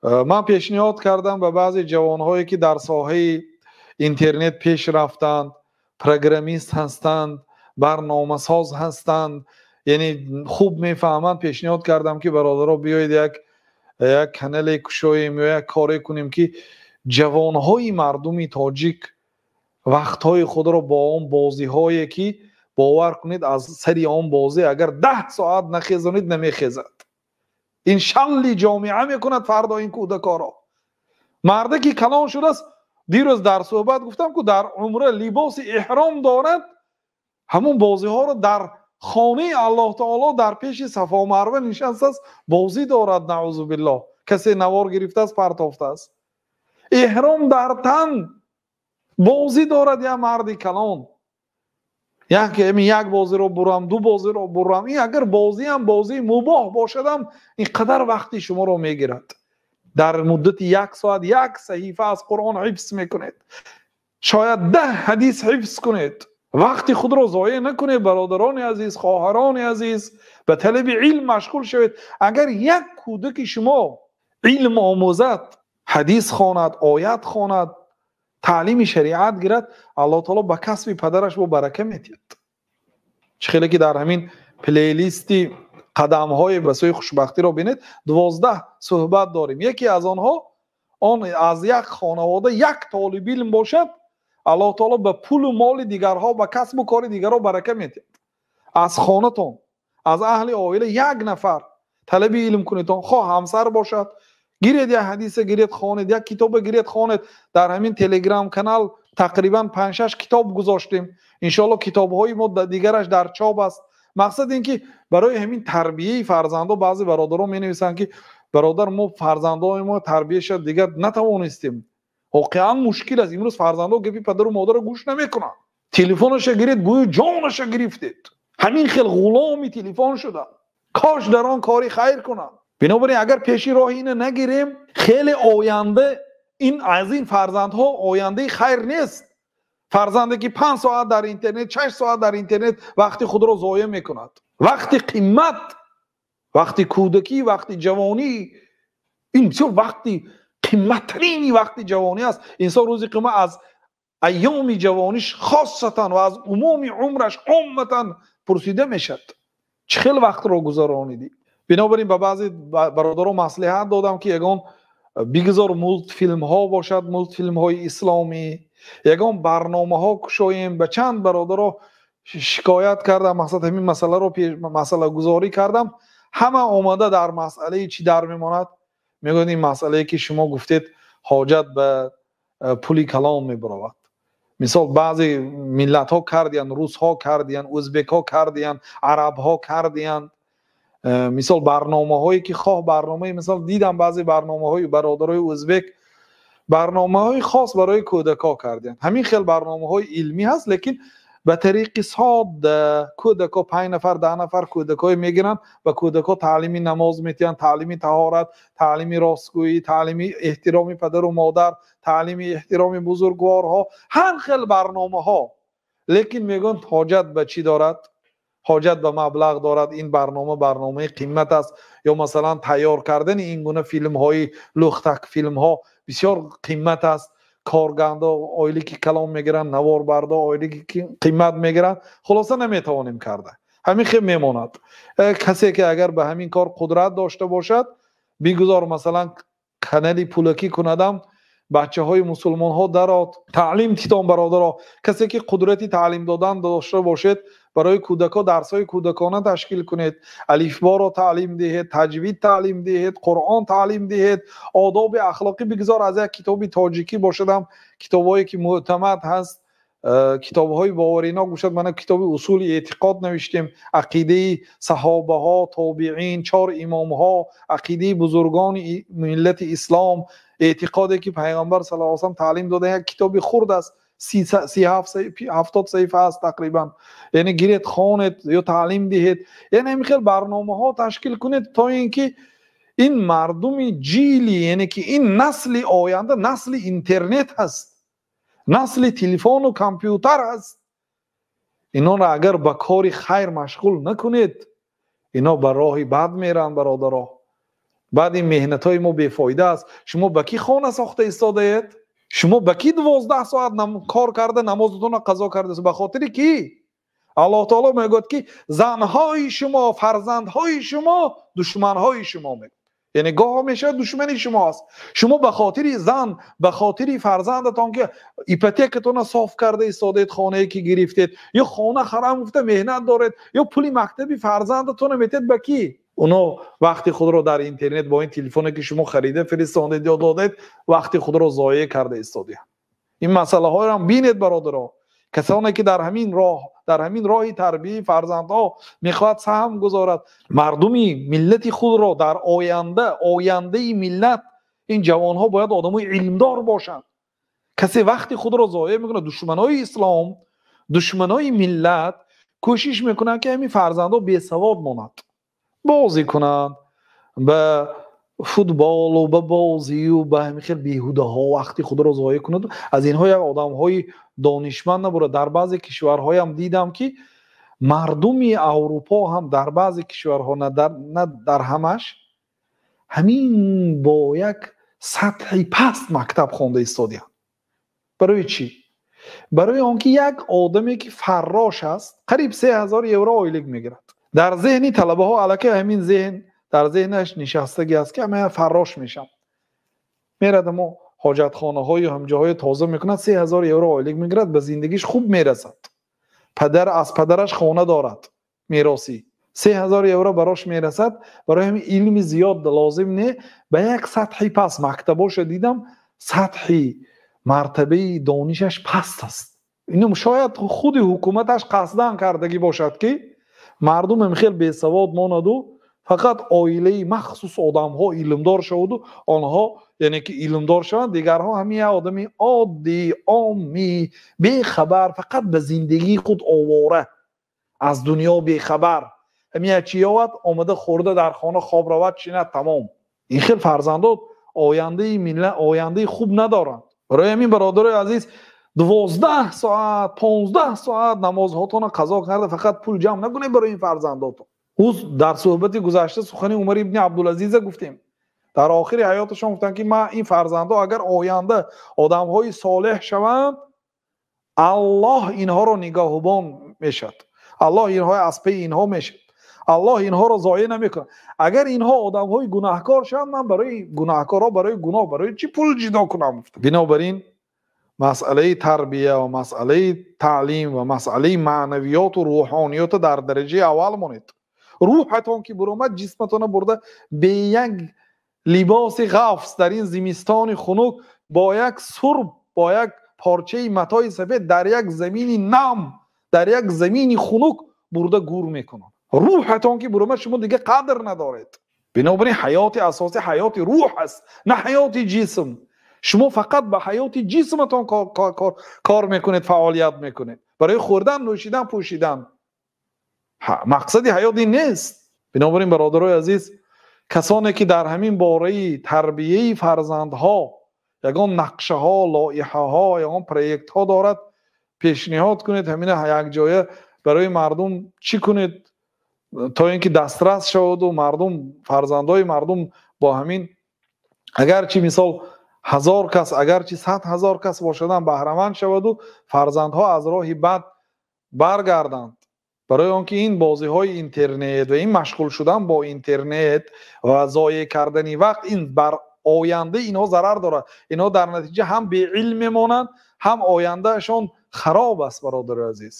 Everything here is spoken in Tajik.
Ман пешниҳод кардам ба баъзе ҷавонҳое, ки дар соҳаи интернет пеш рафтанд, программист ҳастанд, барномасоз ҳастанд, яъне хуб мефаҳманд. Пешниҳод кардам, ки бародаро, биёед як канале кушоем ё як коре кунем, ки ҷавонҳои мардуми тоҷик вақтҳои худро бо он бозиҳое, ки бовар кунед, аз сари он бозӣ агар 10 соат нахезонед, намехезад. Ин шалли ҷомеа мекунад фардо ин кӯдакоро. Марде ки калон шудааст, дирӯз дар суҳбат гуфтам, ку дар умра либоси эҳром дорад, ҳамун бозиҳоро дар хонаи Аллоҳ таоло, дар пеши Сафо Марва нишастааст, бозӣ дорад. Наъузу биллоҳ, касе навор гирифтааст, партофтааст. Эҳром дар тан, бозӣ дорад як марди калон. Як бозиро бурам, ду бозиро бурам. Ин агар бозиам бозии мубоҳ бошадам, ин қадар вақти шуморо мегирад. Дар муддати як соат як саҳифа аз Қуръон ҳифз мекунед, шояд 10 ҳадис ҳифз кунед. Вақти худро зоеъ накунед, бародарони азиз, хоҳарони азиз, ба талаби илм машғул шавед. Агар як кӯдаки шумо илм омӯзад, ҳадис хонад, оят хонад, таълими шариат гирад, Аллоҳ таоло ба касби падараш бо барака медиҳад. Чӣ хеле ки дар ҳамин плейлисти қадамҳои ба сӯи хушбахтиро бинед, 12 суҳбат дорем. Яке аз онҳо он аз як хонавода як толибилм бошад, Аллоҳ таоло ба пулу моли дигарҳо, ба касбу кори дигарҳо барака медиҳад. Аз хонатон, аз аҳли оила як нафар талаби илм кунедон, хоҳ ҳамсар бошад, гиред як ҳадиса гиред, хонед, як китоба гиред, хонед. Дар ҳамин Телеграм канал тақрибан панҷ-шаш китоб гузоштем. Иншоалло, китобҳои мо дигараш дар чоп аст. Мақсад ин ки барои ҳамин тарбияи фарзандо баъзе бародарон менависанд, ки бародар, мо фарзандои мо тарбияша дигар натавонистем, воқеан мушкил аст. Имрӯз фарзандо гапи падару модарро гӯш намекунанд. Телефонаша гиред, гӯё ҷонаша гирифтед. Ҳамин хел ғуломи телефон шуда. Кош дар он кори хайр кунанд. Бинобар ин, агар пеши роҳи ина нагирем, хеле оянда ин аз ин фарзандҳо ояндаи хайр нест. Фарзанде ки 5 соат дар интернет, 6 соат дар интернет вақти худро зоеъ мекунад, вақти қимат, вақти кӯдакӣ, вақти ҷавонӣ, ин бисёр вақти қиматтарини вақти ҷавонӣ аст. Инсон рӯзи қиёмат аз айёми ҷавониш хосатан ва аз умуми умраш омматан пурсида мешавад: чӣ хел вақтро гузаронидӣ? Бинобар ин ба баъзе бародарон маслиҳат додам, ки ягон бигзор мултфилмҳо бошад, мултфилмҳои исломӣ, ягон барномаҳо кушоем. Ба чанд бародаро шикоят кардам, мақсад ҳамин масъаларо масъалагузорӣ кардам. Ҳама омада дар масъалаи чӣ дар мемонад, мегӯяд: ин масъалае ки шумо гуфтед, ҳоҷат ба пули калон мебаровад. Мисол, баъзе миллатҳо кардиянд, русҳо кардиянд, ӯзбекҳо кардиянд, арабҳо кардиянд. Мисол, барномаҳое ки хоҳ барномаи, мисол, дидам баъзе барномаҳои бародарои ӯзбек, барномаҳои хос барои кӯдакҳо кардиянд. Ҳамин хел барномаҳои илмӣ ҳаст, лекин ба тариқи содда. Кӯдакҳо, панҷ нафар, 10 нафар кӯдакҳое мегиранд, ба кӯдакҳо таълими намоз метиҳанд, таълими таҳорат, таълими ростгӯӣ, таълими эҳтироми падару модар, таълими эҳтироми бузургворҳо, ҳар хел барномаҳо. Лекин мегӯянд, ҳоҷат ба чӣ дорад? Ҳоҷат ба маблағ дорад, ин барнома барномаи қимат аст. Ё масалан, тайёр кардани ин гуна филмҳои лухтак филмҳо бисёр қимат аст. Коргардо ойлики калон мегиранд, наворбардо ойлики қимат мегиранд. Хулоса, наметавонем карда, ҳамин хел мемонад. Касе ки агар ба ҳамин кор қудрат дошта бошад, бигузор, масалан, канали пулакӣ кунадам, бачаҳои мусулмонҳо дарод, таълим титон. Бародаро, касе ки қудрати таълим додан дошта бошед, барои кӯдакҳо дарсҳои кӯдакона ташкил кунед, алифборо таълим диҳед, таҷвид таълим диҳед, Қуръон таълим диҳед, одоби ахлоқӣ. Бигзор аз як китоби тоҷикӣ бошадам, китобҳое ки мӯътамад ҳаст, китобҳои боваринок бошад. Мана, китоби усули эътиқод навиштем, ақидаи саҳобаҳо, тобиин, чор имомҳо, ақидаи бузургони миллати ислом, эътиқоде ки Пайғамбар саллаллоҳу алайҳи васаллам таълим дода. Як китоби хурд аст, 70 саҳифа аст тақрибан. Яъне гиред, хонед ё таълим диҳед. Яъне ҳамин хел барномаҳо ташкил кунед, то ин ки ин мардуми ҷили, яъне ки ин насли оянда насли интернет ҳаст, насли телефону компютер ҳаст. Инонро агар ба кори хайр машғул накунед, ино ба роҳи бад меранд, бародаро. Баъд ин меҳнатҳои мо бефоида аст. Шумо ба кӣ хона сохта истодаед? Шумо ба кӣ 12 соат кор карда намозатонро қазо кардаед? Ба хотири кӣ? Аллоҳ таоло мегӯяд ки занҳои шумо, фарзандҳои шумо душманҳои шумо мегӯяд. Яъне гоҳо мешавад душмани шумо аст. Шумо ба хотири зан, ба хотири фарзандатон ки ипотекатонро соф карда истодаед, хонае ки гирифтед, ё хона харам гуфта меҳнат доред, ё пули мактаби фарзандатонро метед ба кӣ? Оно вақти худро дар интернет бо ин телефоне ки шумо харида фиристондед ё додед, вақти худро зоеъ карда истодаанд. Ин масъалаҳоро ҳам бинед бародаро. Касоне ки дар ҳамин роҳ, дар ҳамин роҳи тарбияи фарзандҳо мехоҳад саҳм гузорад, мардуми миллати худро дар оянда, ояндаи миллат, ин ҷавонҳо бояд одамои илмдор бошанд. Касе вақти худро зоеъ мекунад, душманои ислом, душманои миллат кӯшиш мекунанд ки ҳамин фарзандҳо бесавод монанд, бозӣ кунанд, ба футболу ба бозию ба ҳамин хел беҳудаҳо вақти худро зоеъ кунад. Аз инҳо як одамҳои донишманд набурад. Дар баъзе кишварҳоям дидам ки мардуми Аврупо ҳам дар баъзе кишварҳо, на дар ҳамаш, ҳамин бо як сатҳи паст мактаб хонда истодаанд. Барои чӣ? Барои он ки як одаме ки фаррош аст, қариб 3000 евро ойлик мегирад. Дар зеҳни талабаҳо аллакай ҳамин зеҳн дар зеҳнаш нишастагӣ аст ки ман фаррош мешам. Мерад амо ҳоҷатхонаҳою ҳамҷоҳои тоза мекунад, 3000 евро ойлик мегирад, ба зиндагиш хуб мерасад. Падар аз падараш хона дорад, меросӣ. 3000 евро барош мерасад. Барои ҳамин илми зиёд лозим не, ба як сатҳи паст мактабоша дидам, сатҳи мартабаи донишаш паст аст. Ино шояд худи ҳукуматаш қасдан кардагӣ бошад ки мардум ҳам хел бесавод монаду фақат оилаи махсус одамҳо илмдор шаваду онҳо, яъне ки илмдор шаванд, дигарҳо ҳамин як одами оддӣ, оммӣ, бехабар, фақат ба зиндагии худ овора, аз дунё бехабар, ҳамин як чи ёвад, омада хӯрда дар хона хоб равад, чинад, тамом. Ин хел фарзандо ояндаи миллат, ояндаи хуб надоранд. Барои ҳамин бародарои азиз, 12 соат, 15 соат намозҳотонро қазо карда фақат пул ҷамъ накунед барои ин фарзандотон. Ӯ дар суҳбати гузашта сухани Умар ибни Абдулазиза гуфтем. Дар охири ҳаёташон гуфтанд ки ман ин фарзандо агар оянда одамҳои солеҳ шаванд, Аллоҳ инҳоро нигаҳбон мешавад. Аллоҳ инҳо аз паи инҳо мешавад. Аллоҳ инҳоро зоеъ намекунад. Агар инҳо одамҳои гунаҳкор шаванд, ман барои гунаҳкорҳо, барои гуноҳ, барои чӣ пул ҷудо кунам? Бинобар ин масъалаи тарбия ва масъалаи таълим ва масъалаи маънавиёту рӯҳониётро дар дараҷаи аввал монед. Рӯҳатон ки буромад, ҷисматонро бурда бе як либоси ғафс дар ин зимистони хунук, бо як сурб, бо як порчаи матои сафед дар як замини нам, дар як замини хунук бурда гур мекунанд. Рӯҳатон ки буромад, шумо дига қадр надоред. Бинобар ин ҳаёти асосӣ ҳаёти рӯҳ аст, на ҳаёти ҷисм. Шумо фақат ба ҳаёти ҷисматон кор мекунед, фаъолият мекунед. Барои хӯрдан, нӯшидан, пӯшидан. Мақсади ҳаёт ин нест. Бинобар ин бародарои азиз, касоне ки дар ҳамин бораи тарбияи фарзандҳо ягон нақшаҳо, лоиҳаҳо, ягон проектҳо дорад, пешниҳод кунед, ҳамина якҷоя барои мардум чӣ кунед то ин ки дастрас шаваду мардум, фарзандҳои мардум бо ҳамин, агарчи мисол 1000 кас, агарчи 100 000 кас бошадам, баҳраманд шаваду фарзандҳо аз роҳи бад баргарданд. Барои он ки ин бозиҳои интернет ва ин машғул шудан бо интернет ва зоеъ кардани вақт, ин бар ояндаи инҳо зарар дорад. Инҳо дар натиҷа ҳам беилм мемонанд, ҳам ояндаашон хароб аст, бародари азиз.